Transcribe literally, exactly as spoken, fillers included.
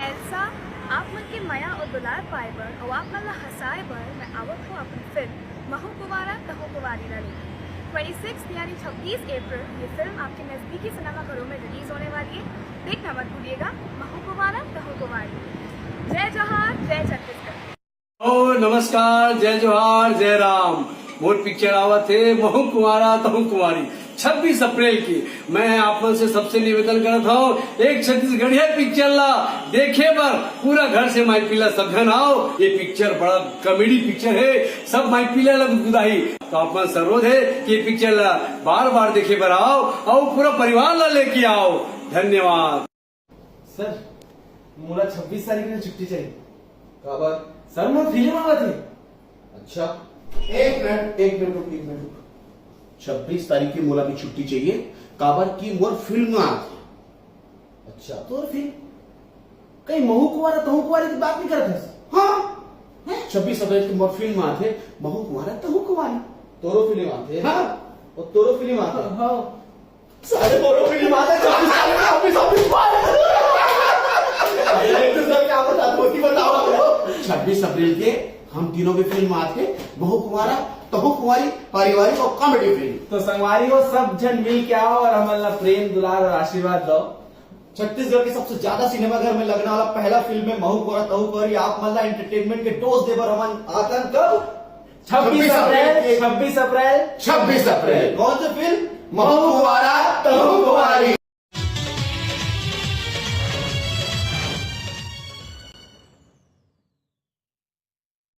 Elsa, आप मन के मया और दुलार पाए बर और आप मन ला हंसाए बर मैं आवत हूँ अपन फिल्म महू कुंवारा तहू कुंवारी ला लेके। ट्वेंटी सिक्स यानी छब्बीस अप्रैल ये फिल्म आपके नजदीकी सिनेमा घरों में रिलीज होने वाली है। देखना मत भूलिएगा, महू कुंवारा तहू कुंवारी। जय जोहार, जय छत्तीसगढ़। ओ नमस्कार, जय जोहार, जय राम। मोर पिक्चर आवत हे महू कुंवारा तहू कुंवारी, छब्बीस अप्रैल की। मैं आप मन से सबसे निवेदन करत हूँ, एक छत्तीसगढ़िया पिक्चर ला देखे बर पूरा घर से माई पीला सब झन आओ। ये पिक्चर बड़ा कॉमेडी पिक्चर है, सब माई पीला ला गुदगुदाही। तो आप मन से अनुरोध है कि ये पिक्चर ला बार बार देखे बर आओ और पूरा परिवार ला लेके आओ। धन्यवाद। सर, मोला छब्बीस तारीख में छुट्टी चाहिए। काबर? सर, मोर फिल्म आवत है। अच्छा, एक मिनट, एक मिनट रुक, एक मिनट रुक। छब्बीस तारीख की मोला भी छुट्टी चाहिए, काबर की मोर फिल्म आत है। अच्छा, तोर फिल्म? कहीं महू कुंवारा तहू कुंवारी की बात नहीं करत हस? हाँ, छब्बीस अप्रैल की मोर फिल्म आत है, महू कुंवारा तहू कुंवारी। तोरो फिल्म आत है? हाँ। और तोरो फिल्म आत है? हाँ। सारे बोलो फिल्म आते हैं, छब्बीस तारीख को, छब्बीस, छब्बीस, छब्बीस। अरे, एक तो सर क्या बता, वो ही बताओ। छब्बीस अप्रैल के हम तीनों की फिल्म आत है, महू कुंवारा तहू कुंवारी, पारिवारिक और कॉमेडी फिल्म। तो संगवारी हो, सब झन मिल के आओ और हमन ला प्रेम, दुलार और आशीर्वाद दो। छत्तीसगढ़ के सबसे ज्यादा सिनेमाघर में लगने वाला पहला फिल्म है महू कुंवारा तहू कुंवारी। आप मन ला एंटरटेनमेंट के डोज दे बर हमन आतन कब? छब्बीस अप्रैल, छब्बीस अप्रैल। छब्बीस अप्रैल। कौन सी फिल्म? महू कुंवारा तहू कुंवारी।